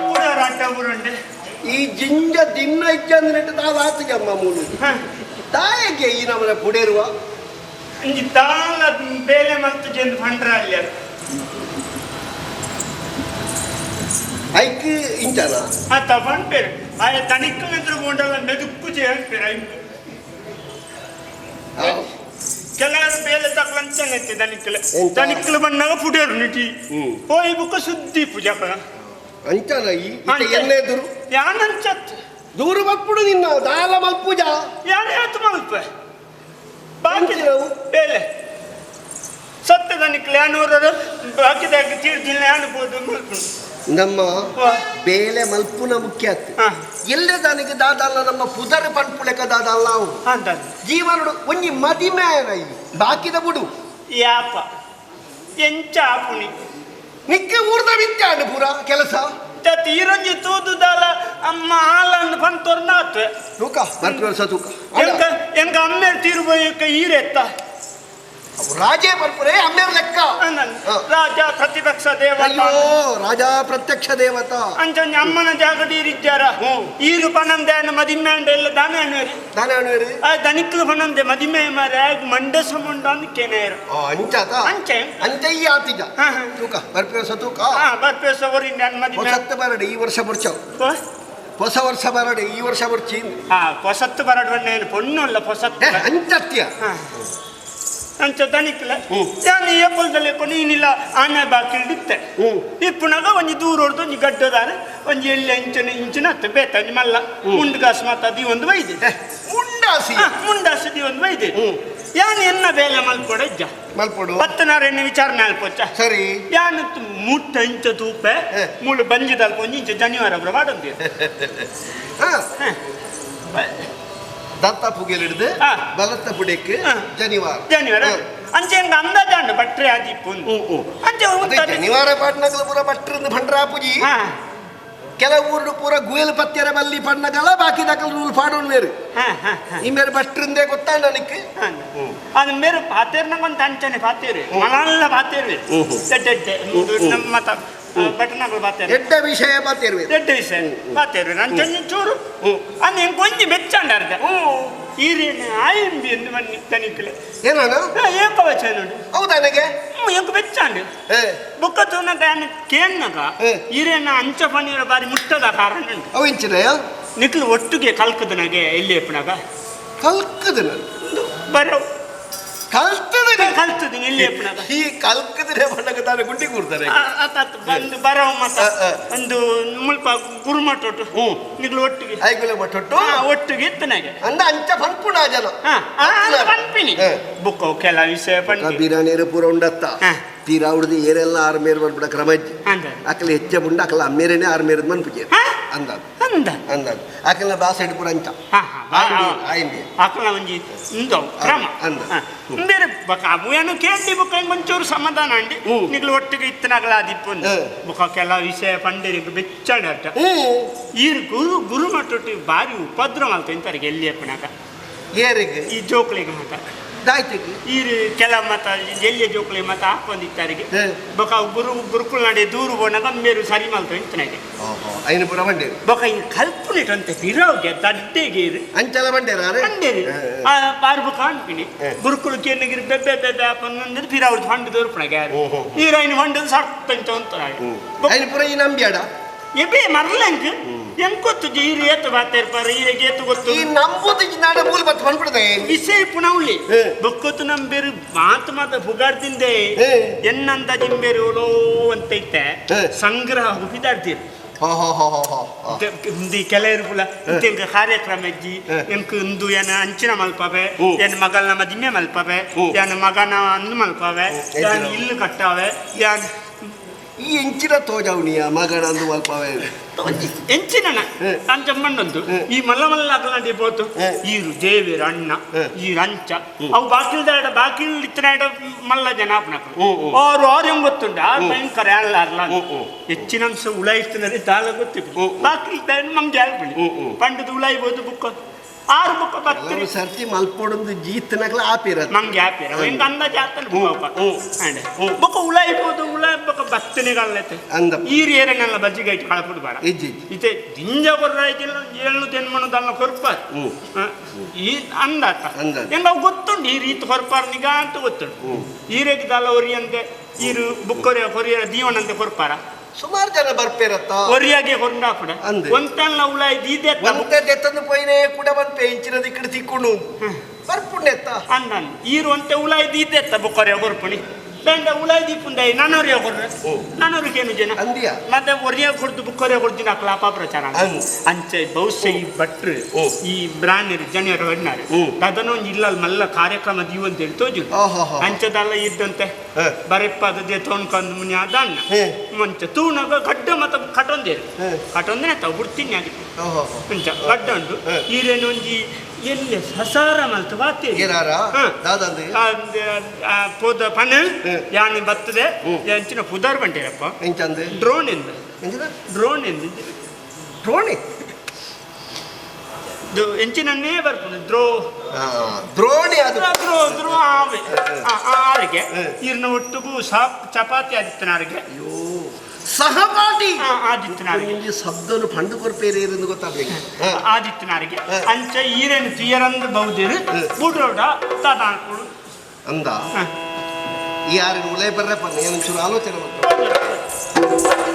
ಪುಡರಾಟ ಬುರುಂಡೆ ಈ ಜಿಂಜ ದಿನ ಇಜ್ಜಂದ್ರೆ ದಾದ ಆತಿಗೆ ಅಮ್ಮ ಮೂಲು ತಾಯಿಗೆ ಈ ನಮ್ಮನೆ ಪುಡೇರುವ ಇಂಜಿ ತಾಲ ಬೇಲೆ ಮಲ್ತು ಜೆಂದು ಫಂಡ್ರ ಅಲ್ಲಿ ಐಕ್ ಇಂಚನ ಆತ ಫಂಡ್ಪೇರು ಆಯ ತಣಿಕ್ಕಲೆದ್ರು ಬೋಂಡಲ ಮೆದುಕ್ಕು ಜೆ ಅನ್ಪೇರು ಐಕ್ ಕೆಲವರು ಬೇಲೆ ತಕ್ಲಂಚನೆ ದನಿಕ್ಕಲೆ ಎಂತ? ದನಿಕ್ಕಲು ಬಣ್ಣಾಗ ಪುಡೇರು ನಿಟಿ ಪೋಯಿ ಬುಕ್ಕ ಸುದ್ದಿ ಪೂಜಾಕಣ ಅಂಚನ ಈ ಇತ್ತೆ ಎಣ್ಣೆ ಎದುರು ಯಾನಂಚತ್ ದೂರ ಮಲ್ಪುಡು ನಿನ್ನ ದಾಲ ಮಲ್ಪುಜ ಯಾನ ಹೇಳ್ತು ಮಲ್ಪ ಬಾಕಿ ಎಂಚಿನವು? ಬೇಲೆ ಸತ್ಯ ದನಿಕ್ಕಲೆ ಯಾನೂರರು ಬಾಕಿದಾಗ ತೀರ್ದಿಲ್ಲ ಯಾನು ಬೋದು ಮಲ್ಪುಡು ನಮ್ಮ ವಾ. ಬೇಲೆ ಮಲ್ಪುನ ಮುಖ್ಯ ಆತು ಹಾ. ಎಲ್ಲೆ ದಾನಿಗೆ ದಾದಲ್ಲ ನಮ್ಮ ಪುದರ್ ಪನ್ಪುಲೆಕ ದಾದಲ್ಲ ಅವು ಅಂತ ಜೀವನಡು ಒಂಜಿ ಮದಿಮೆ ಈ ಬಾಕಿದ ಬುಡು ಯಾಪ ಎಂಚ ಆಪುಣಿ ನಿಕ್ಕೆ ಊರ್ದ ಬಿತ್ತಾಂಡು ಪೂರ ಕೆಲಸ ತೀರಂಜಿ ತೂದುದಾಲ ಅಮ್ಮ ಆಲಂದ್ ಪಂತೊರ್ನಾತ್ವೆ ತೂಕ ಬರ್ಪಿ ವರ್ಷ ತೂಕ ಎಂಕ ಎಂಕ ಅಮ್ಮೇರ್ ತೀರುಬೋಯಕ್ಕೆ ಈರೆತ್ತ ರಾಜೇ ಬರ್ಪುರೇ ಅಮ್ಮೇರ್ ಲೆಕ್ಕ ಹಾ. ರಾಜ ಪ್ರತಿಪಕ್ಷ ದೇವತ ಅಯ್ಯೋ ರಾಜ ಪ್ರತ್ಯಕ್ಷ ದೇವತಾ ಅಂಚೊಂಜಿ ಅಮ್ಮನ ಜಾಗಡಿ ಈರಿಜ್ಜಾರ ಈರು ಪಣಂದೆ ಅನ್ನ ಮದಿಮೆ ಅಂಡ ಎಲ್ಲ ದಾನೆ ಅಣ್ಣರಿ ದಾನೆ ಅಣ್ಣರಿ ಆ ದನಿಕ್ಲು ಪಣಂದೆ ಮದಿಮೆ ಮಾರೆ ಆಗ ಮಂಡೆ ಸಮುಂಡ ಅಂದ್ ಕೆನೇರು ಅಂಚಾತ ಅಂಚೆ. ಅಂಚೆ ಆತಿಜ ಹಾ, ಹಾ. ತೂಕ ಬರ್ಪಿ ವರ್ಷ ತೂಕ ಹಾ ಬರ್ಪೇಸ ಒರಿಂದ ಅನ್ನ ಮದಿಮೆ ಹೊಸತ್ತು ಬರಡೆ ಈ ವರ್ಷ ಬರ್ಚವ್ ಹೊಸ ವರ್ಷ ಬರಡೆ ಈ ವರ್ಷ ಬರ್ಚಿ ಹಾ ಪೊಸತ್ತು ಬರಡ್ವಣ್ಣೇನು ಪೊಣ್ಣು ಅಲ್ಲ ಪೊಸತ್ತು ಅಂಚತ್ಯ ಅಂಚ ದನಿಕ್ಲ ಯಾನ್ ಏಪಲ್ದಲ್ಲಿ ಕೊನೀನಿಲ್ಲ ಆನೆ ಬಾಕಿಲ್ಡಿತ್ತೆ ಇಪ್ಪುನಾಗ ಒಂಜಿ ದೂರ ಹೊಡ್ದು ಒಂಜಿ ಗಡ್ಡದಾರ ಒಂಜಿ ಎಲ್ಲಿ ಅಂಚನೆ ಇಂಚಿನ ಅತ್ತ ಬೇತ ಒಂಜಿ ಮಲ್ಲ ಮುಂಡು ಕಾಸು ಮಾತ ಅದಿ ಒಂದು ಬೈದೆ ಮುಂಡ ಮುಂಡಾಸಿ ಮುಂಡಾಸಿ ಒಂದು ವೈದ್ಯ ಯಾನ್ ಎನ್ನ ಬೇಲೆ ಮಲ್ಪೊಡ ಇಜ್ಜ ಮಲ್ಪೊಡು ಪತ್ತನಾರೆಣ್ಣೆ ವಿಚಾರಣೆ ಅಲ್ಪೊಚ್ಚ ಸರಿ ಯಾನ್ ಮುಟ್ಟ ಇಂಚ ತೂಪೆ ಮುಳ್ಳು ಬಂಜಿದಲ್ಪ ಒಂಜಿ ಇಂಚ ಜನಿವಾರ ಒಬ್ರ ದತ್ತ ಪುಗೆಲಿಡ್ದು ಬಲತ್ತ ಪುಡೆಕ್ ಜನಿವಾರ ಜನಿವಾರ ಅಂಚೆ ಎಂಗ ಅಂದಾಜಾಂಡು ಬಟ್ರೆ ಆದಿಪ್ಪು ಅಂಚೆ ಜನಿವಾರ ಪಾಟ್ನಗಲ ಪೂರ ಬಟ್ರಿಂದ ಭಂಡ್ರಾಪುಜಿ ಕೆಲವು ಊರು ಪೂರ ಗುಯಲ್ ಪತ್ಯರ ಬಲ್ಲಿ ಪಣ್ಣಗಲ ಬಾಕಿ ದಕಲ್ ರೂಲ್ ಪಾಡೋಣ ಬೇರೆ ಈ ಮೇರೆ ಬಟ್ರಿಂದೆ ಗೊತ್ತಾ ನನಗೆ ಅದು ಮೇರೆ ಪಾತೇರ್ನಗೊಂದು ಅಂಚನೆ ಪಾತೇರು ಮಲಲ್ಲ ಪಾತೇರು ನಮ್ಮ ಬಟನಗಳು ಪಾತೇರು ಎಡ್ಡ ವಿಷಯ ಪಾತೇರು ಎಡ್ಡ ವಿಷಯ ಪಾತೇರು ಅಂಚನೆ ಚೂರು ಅಂದ್ ಎಂಕ್ ಒಂಜಿ ಬೆಚ್ಚಾಂಡ ಅರ್ಧ ಈರೇನು ಆಯಿಂಬಿ ಎಂದು ಬನ್ನಿ ತನಿಕ್ಲೆ ಏನಾನ ಏಕವಚನ ಉಂಡು ಹೌದಾ ನನಗೆ ಎಂಕ್ ಬೆಚ್ಚಾಂಡು ಬುಕ್ಕ ತೂನಗ ಕೇನ್ನಗ ಈರೇನ ಅಂಚ ಪನ್ನೀರ ಬಾರಿ ಮುಟ್ಟದ ಕಾರಣ ಉಂಟು ಅವು ಇಂಚಿನ ನಿಕ್ಲು ಒಟ್ಟಿಗೆ ಕಲ್ಕದನಾಗೆ ಎಲ್ಲಿ ಎಪ್ಪನಾಗ ಕಲ್ಕದನ ಬರೋ ಕಲ್ತದ ಕಲ್ತದ ಎಲ್ಲಿ ಎಪ್ಪನಾಗ ಈ ಕಲ್ಕದ್ರೆ ಬಣ್ಣಗ ತಾನೆ ಗುಂಡಿ ಕೂರ್ತಾರೆ ಬಂದು ಬರೋ ಮತ ಒಂದು ಮುಲ್ಪ ಗುರುಮಠ ನಿಕ್ಲು ಒಟ್ಟಿಗೆ ಐಗುಲ ಮಠೊಟ್ಟು ಒಟ್ಟಿಗೆ ಇತ್ತನಾಗೆ ಅಂದ ಅಂಚ ಪನ್ಪುಣ ಜನ ಪನ್ಪಿನಿ ಬುಕ್ಕ ಕೆಲ ವಿಷಯ ಪನ್ಪಿ ಬಿರಾನೇರು ಪೂರ ಉಂಡತ್ತ ತೀರಾ ಉಡ್ದು ಏರೆಲ್ಲ ಆರು ಮೇರು ಬರ್ಬಿಡ ಕ್ರಮ ಅಕಲ ಹೆಚ್ಚ ಬುಂಡ ಅಕಲ ಅಮ್ಮೇರೇನೆ ಆರು ಮೇರದ ಮನ್ಪುಜೆ ಅಂದ ಅಂದ ಅಂದ ಅಕಲ ಬಾಸೆಡ್ ಪೂರ ಅಂಚ ಅಕಲ ಒಂಜಿ ಇಂದು ಕ್ರಮ ಅಂದ ಬೇರೆ ಬೊಕ ಅವು ಕೇಳಿ ಬೊಕ ಒಂಚೂರು ಸಮಾಧಾನ ಅಂಡಿ ನಿಗ್ಲು ಒಟ್ಟಿಗೆ ಇತ್ತನಾಗಲ ಆದಿಪ್ಪು ಬೊಕ ಕೆಲ ವಿಷಯ ಪಂಡೇರಿ ಬೆಚ್ಚಾಡ ಈರ್ ಗುರು ಗುರು ಮಟ್ಟೊಟ್ಟು ಬಾರಿ ಉಪದ್ರ ಮಲ್ತ ಎಲ್ಲಿ ಅಪ್ಪನಾಗ ಏರಿಗೆ ಈ ಜೋಕ್ಲಿಗೆ ಮತ ದಾಯ್ತಿಗೆ ಈರು ಕೆಲ ಮತ ಎಲ್ಲಿಯ ಜೋಕ್ಲಿ ಮತ ಹಾಕೊಂಡಿತ್ತಾರಿಗೆ ಬೊಕ ಗುರು ಗುರುಕುಲ ನಡೆ ದೂರು ಬೋನಾಗ ಮೇರು ಸರಿ ಮಲ್ತ ಇಂತನಾಗೆ ಐನು ಪೂರ ಬಂಡೇರು ಬೊಕ ಈ ಕಲ್ಪನೆ ಬಿರೋಗೆ ದಡ್ಡೆಗೆ ಅಂಚಲ ಬಂಡೇರ ಬಂಡೇರು ಬಾರು ಬೊಕ ಅನ್ಪಿನಿ ಗುರುಕುಲ ಕೇನಗಿರಿ ಬೆಬ್ಬೆ ಬೆಬ್ಬೆ ಅಪ್ಪಂದ್ರೆ ಬಿರಾವ್ರದ್ದು ಫಂಡ್ ದೂರ್ಪಣಗೆ ಈರು ಐನು ಫಂಡ್ ಸರ್ಪಂಚ ಅಂತ ಐನು ಪೂರ ಈ ನಂಬಿಯಾಡ ಎಬೆ ಮರ್ಲಂಕ್ ಎಂಕೊತ್ತು ಈರು ಏತು ಬಾತೇರ್ಪಾರ ಈರೆಗೆ ಏತು ಗೊತ್ತು ಈ ನಂಬುದು ನಾಡ ಮೂಲ ಬತ್ತು ಬಂದ್ಬಿಡ್ದೆ ವಿಷಯ ಪುನಃ ಉಳ್ಳಿ ಬೊಕ್ಕೊತ್ತು ನಂಬೇರು ಮಾತು ಮಾತು ಪುಗಾಡ್ತಿಂದೆ ಎನ್ನಂದ ಜಿಂಬೇರು ಓಲೋ ಅಂತ ಇತ್ತೆ ಸಂಗ್ರಹ ಹುಪಿದಾಡ್ತೀರಿ ಕೆಲವರು ಪುಲ ಇಂಕ ಕಾರ್ಯಕ್ರಮ ಇಜ್ಜಿ ಎಂಕ್ ಇಂದು ಏನ ಅಂಚಿನ ಮಲ್ಪವೆ ಏನ್ ಮಗಲ್ನ ಮದಿಮೆ ಮಲ್ಪವೆ ಏನ್ ಮಗನ ಅಂದು ಮಲ್ಪವೆ ಯಾನ್ ಇಲ್ಲು ಕಟ್ಟಾವೆ ಯಾನ್ ಈ ಎಂಚಿನ ತೋಜಾವಣಿಯ ಮಗನ ಅಂದು ಮಲ್ಪವೆ ಎಂಚಿನ ಅಂಚಮ್ಮಣ್ಣೊಂದು ಈ ಮಲ್ಲ ಮಲ್ಲ ಅಕಲಾಂಟಿ ಪೋತು ಈರು ದೇವೇರು ಅಣ್ಣ ಈ ರಂಚ ಅವು ಬಾಕಿಲ್ದ ಬಾಕಿಲ್ ಇತ್ತನಾಡ ಮಲ್ಲ ಜನ ಅಪ್ಪನಕ್ಕಳು ಆರು ಆರು ಹೆಂಗ್ ಗೊತ್ತುಂಡು ಆರು ಭಯಂಕರ ಅಲ್ಲ ಅರ್ಲ ಹೆಚ್ಚಿನ ಅಂಶ ಉಳಾಯಿಸ್ತನರಿ ದಾಲ ಗೊತ್ತಿತ್ತು ಬಾಕಿಲ್ ಮಂಗೆ ಆಲ್ಪಣಿ ಪಂಡದ ಉಳಾಯ್ಬೋದು ಬುಕ್ಕ ಆರು ಬುಕ್ಕ ಬತ್ತಿ ಸರ್ತಿ ಮಲ್ಪೊಡೊಂದು ಜೀತನಕಲ ಆಪಿರ ಮಂಗೆ ಆಪಿರ ಹಿಂಗ ಅಂದಾಜು ಆತನ ಬುಕ್ಕ ಬೊಕ್ಕ ಉಳಾಯ್ಬೋದು ಉಳಾಯ್ ಬೊಕ್ಕ ಬತ್ತನೆಗಳೈತೆ ಅಂದ ಈರು ಏರನೆಲ್ಲ ಬಜ್ಜಿಗೆ ಇಟ್ಟು ಕಳಪಡು ಬಾರ ಇತ್ತೆ ದಿಂಜ ಕೊರ್ರಾಯ್ತಿಲ್ಲ ಏಳು ತೆನ್ಮಣದಲ್ಲ ಕೊರ್ಪಾರ್ ಈ ಅಂದಾತ ಹೆಂಗ ಅವು ಗೊತ್ತುಂಟು ಈ ರೀತಿ ಕೊರ್ಪಾರ್ ನಿಗ ಅಂತ ಗೊತ್ತುಂಟು ಈರೆಗೆ ದಲ್ಲ ಒರಿಯಂತೆ ಈರು ಬುಕ್ಕೊರಿಯ ಕೊರಿಯ ದೀವನಂತೆ ಕೊರ್ಪಾರ ಸುಮಾರು ಜನ ಬರ್ಪೇರತ್ತ ಒರಿಯಾಗೆ ಹೊಂಡಾಪುಡ ಒಂತಲ್ಲ ಉಳಾಯ್ ದೀದೆ ಒಂತೆ ದೆತ್ತಂದು ಪೋಯಿನೇ ಕೂಡ ಬಂಪೆ ಇಂಚಿನ ದಿಕ್ಕಡು ತಿಕ್ಕೊಂಡು ಬರ್ಪುಂಡೆತ್ತ ಅಂದನ್ ಈರು ಒಂತೆ ಉಳಾಯ್ ದೀದೆತ್ತ ಬುಕ್ಕೊರಿಯ ಕೊರ್ಪುಣಿ ಬೇಂಡ ಉಳಾಯ್ ದೀಪುಂಡೈ ನಾನೊರಿಯ ಕೊರ್ರೆ ನಾನೊರಿಗೇನು ಜನ ಅಂದಿಯ ಮತ್ತೆ ಒರಿಯ ಕೊಡ್ದು ಬುಕ್ಕೊರಿಯ ಕೊಡ್ದಿನ ಅಕ್ಲ ಪ್ರಚಾರ ಅಂಚೆ ಬಹುಶಃ ಈ ಭಟ್ರು ಈ ಬ್ರಾಹ್ಮಣರು ಜನರು ಅಣ್ಣಾರು ಅದನ್ನ ಒಂಜಿ ಇಲ್ಲ ಮಲ್ಲ ಕಾರ್ಯಕ್ರಮ ದೀವಂತ ಹೇಳಿ ತೋಜು ಅಂಚದಲ್ಲ ಇದ್ದಂತೆ ಬರೆಪ್ಪಾದದೆ ತೊಣ್ಕೊಂಡು ಮುನಿ ಅಣ್ಣ ಮುಂಚೆ ತೂನಗ ಗಡ್ಡ ಮತ್ತ ಕಟೊಂದೇರು ಕಟೊಂದ್ರೆ ತಾವು ಬಿಡ್ತೀನಿ ಆಗಿತ್ತು ಮುಂಚೆ ಗಡ್ಡ ಉಂಟು ಈರೇನು ಒಂಜಿ ಎಲ್ಲಿ ಸಸಾರ ಮಲ್ತು ಬಾತೆ ಪೋದ ಪಣ ಯಾನ್ ಬರ್ತದೆ ಎಂಚಿನ ಪುದಾರ್ ಬಂಟೇರಪ್ಪ ಡ್ರೋನ್ ಎಂದು ಡ್ರೋನ್ ಎಂದು ಡ್ರೋಣಿ ಎಂಚಿನನ್ನೇ ಬರ್ಪುಂಡು ದ್ರೋ ದ್ರೋಣಿ ಅದು ದ್ರೋ ದ್ರೋ ಆವೆ ಆರಿಗೆ ಇರ್ನ ಒಟ್ಟುಗೂ ಚಪಾತಿ ಆದಿತ್ತನಾರಿಗೆ ಸಹಪಾಠಿ ಆದಿತ್ಯನಾರಿಗೆ ಶಬ್ದನು ಫಂಡು ಕೊರ್ಪೇರೆ ಎಂದು ಗೊತ್ತಾಗಬೇಕು ಆದಿತ್ಯನಾರಿಗೆ ಅಂಚ ಈರೇನು ತುಯರಂದು ಬೌದಿರು ಬುಡೋಡ ತಾದಾನ್ಕೊಡು ಅಂದ ಯಾರು ಉಲೇ ಬರ್ರಪ್ಪ ಏನು ಚೂರು ಆಲೋಚನೆ ಮಾಡ್ತಾರೆ.